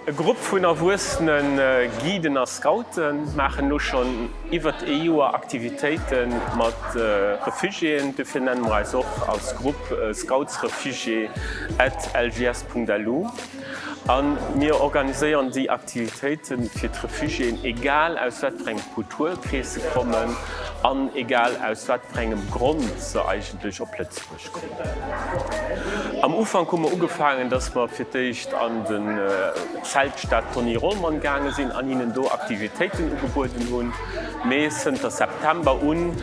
E Grupp vun erwuessene Guiden a Scoute maachen elo schonn iwwert ee Joer Aktivitéite mat Refugiéen. Dofir nenne mer eis och als Grupp Scoutsrefugiés at lgs.lu. A mir organiséieren déi Aktivitéite fir d'Refugiéen, egal aus wat fir engem Kulturkrees se kommen an egal aus wat fir engem Grond se eigentlech op Lëtzebuerg. Am Ufank hu mer ugefaangen, dass mer fir d'éischt an den Zeltstad Tony Rollmann gaange sinn an hinnen do Aktivitéiten ugebueden hunn. Mee zënter September un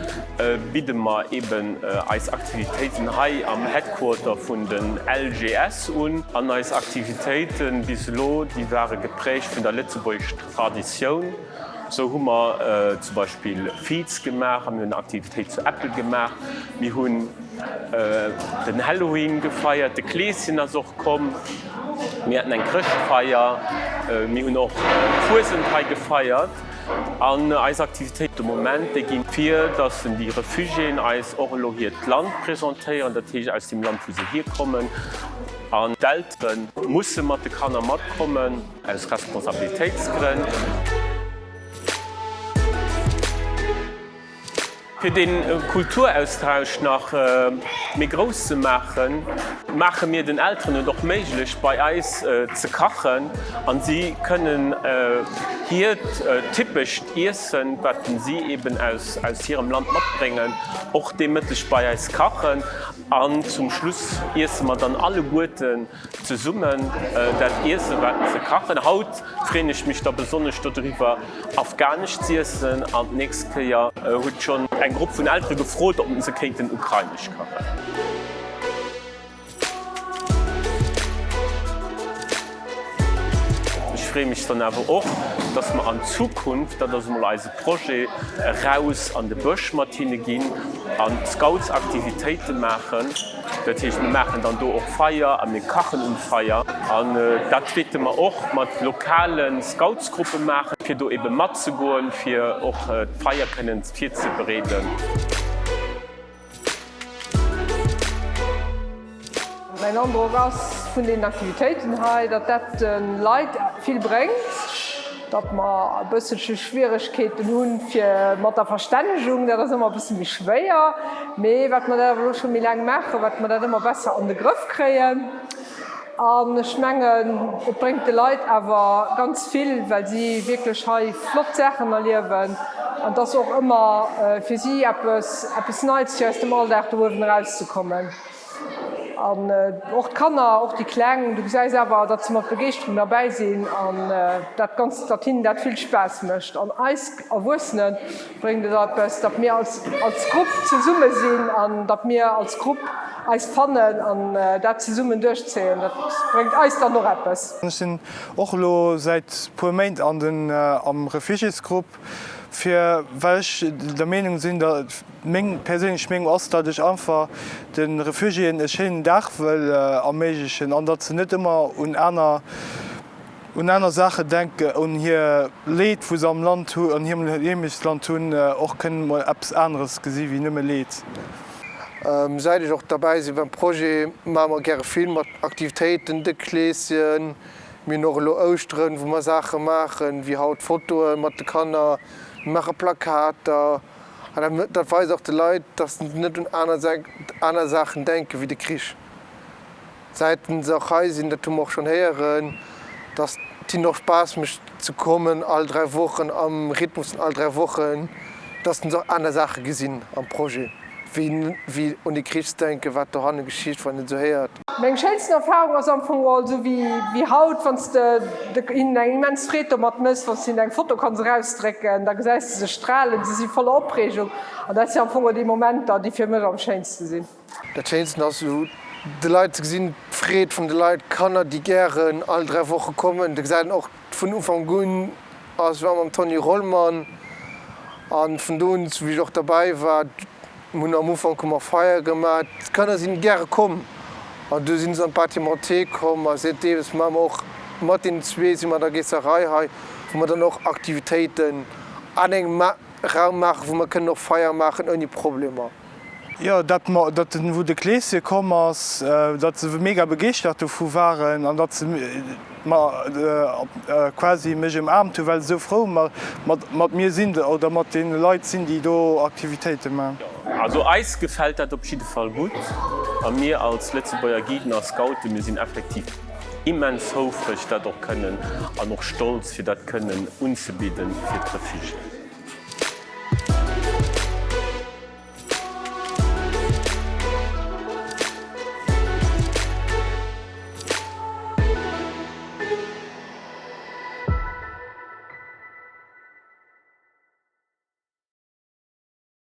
bidde mer eben eis Aktivitéiten hei am Headquarter vun den LGS un. An eis Aktivitéite bis elo, déi ware geprägt vun der lëtzebuergescher Traditioun. Sou hu mer zum Beispill Viz gemaach a mir hunn Aktivitéit zu Eppel gemaach. Mir hunn den Halloween gefeiert, de Kleeschen ass och komm, mir haten eng Chrëschtfeier, mir hunn och Fuesent hei gefeiert. An eis Aktivitéiten de Moment, déi ginn vir, datt déi Refugiéen eis och elo hiert Land presentéieren, dat heescht aus deem Land wou se hierkommen. An d'Eltere musse mat de Kanner matkommen. Aus Responsabilitéitsgrënn. Fir de Kulturaustausch nach méi grouss ze maachen, maache mir den Elteren et och méiglech, bei eis ze kachen an si kënnen hiert typescht Iessen, wat si eben aus hirem Land matbréngen, och dee Mëtteg bei eis kachen. An zum Schluss iesse mer dann alleguerten Zesummen dat Iessen wat se kachen. Haut freen ech mech da besonnesch dodriwwer afghanesch z'iessen an d'nächst Kéier huet schonn eng Grupp vun Eltere gefrot ob se kéinten ukrainesch kachen. Ech freeë mech dann awer och, dass mer an Zukunft, dat ass emol eise Projet, eraus an de Bësch mat hinne ginn an Scoutsaktivitéite maachen. Dat heescht, mir maachen dann do och Feier a mir kachen um Feier. An dat wäerte mer och mat lokale Scoutsgruppe maachen, fir do ebe matzegoen, fir och d'Feier kënnen virzebereeden. Mäin Androck ass vun deenen Aktivitéiten hei, datt dat de Leit vill bréngt, datt mer e bësselche Schwieregkeeten hunn fir mat der Verstännegung, dat ass ëmmer e bësse méi schwéier, mee wat mer dat awer elo scho méi laang maachen, wat mer dat ëmmer besser an de Grëff kréien. An ech mengen, et bréngt de Leit awer ganz vill, well si wierklech hei flott Saachen erliewen an et ass och ëmmer fir si eppes, eppes Neits, fir aus dem Alldag do uewen erauszekommen. An och d'Kanner, och déi Kleng, du gesäis awer, datt se mat Begeeschterung derbäi sinn an dat Ganzt, datt hinnen dat vill Spaass mécht. An eis Erwuessene bréngt et eppes, datt mir als als Grupp zesumme sinn an datt mir als Grupp eis fannen an dat zesummen duerchzéien. Dat bréngt eis dann och eppes. Ech sinn och elo säit puer Méint an den am Refugiésgrupp, fir well ech der Meenung sinn, datt Meng perséinlech Meenung ass, datt ech einfach de Refugiéen e schéinen Dag wëll erméiglechen an datt se net ëmmer un aner, un aner Saache denken, un hir Leed, wou se am Land hu, an hirem Heemechtsland hunn, och kënnen mol eppes aneres gesi wéi nëmme Leed. Säit ech och derbäi sinn beim Projet, maache mer gäre vill mat Aktivitéiten, de Kleeschen, mir hunn och elo Ouschteren, wou mer Saache maachen, wéi haut Fotoe mat de Kanner, mir maache Plakater. An dat weist och de Leit, datt se net un aner Saachen denke wéi de Krich. Säit se och hei sinn, dat hu mer och schonn héieren, datt et hinnen och Spaass mécht ze kommen all 3 Wochen, am Rhythmus vun all 3 Wochen, datt se och aner Saache gesinn am Projet, wéi un de Krich ze denken, wat dohanne geschitt, wann een esou héiert. Meng schéinsten Erfahrung ass am Fong geholl esou wéi haut, wann s de hinnen eng immens Freed domat mëss, wann s de hinnen eng Foto kanns erausdrécken, da gesäis de se strahlen, se si voller Opreegung an dat si am Fong geholl déi Momenter, déi fir mech am schéinste sinn. Dat Schéinsten ass esou de Leit ze gesinn, d'Freed vun de Leit, Kanner déi gären all 3 Woche kommen, da gesäit een och vun Ufank un, ech war mam Tony Rollmann an vun do un wéi ech och derbäi war, Mir hunn am Ufank hu mer Feier gemaach, d'Kanner sinn gäre komm an du sinn se an d'Bâtiment T komm a säitdeems maache mer och mat deenen zwee si mer an der Géisserei hei, wou mer dann och Aktivitéiten an engem Raum maachen, wou mer kënnen och Feier maachen ouni Problemer. Jo, dat mer, dat den, wou de Kleeschen komm ass, dat se mega begeeschtert dovu waren an dat se mer quasi mech ëmaarmt hunn, well se esou frou mat mat mir sinn oder mat deene Leit sinn, déi do Aktivitéite man. Also eis gefält dat op jidde Fall gutt a mir als Lëtzebuerger Guiden a Scouten, mir sinn effektiv immens houfreg dat och kënnen an och stolz fir dat kënnen unzebidden fir d'Refugiéen.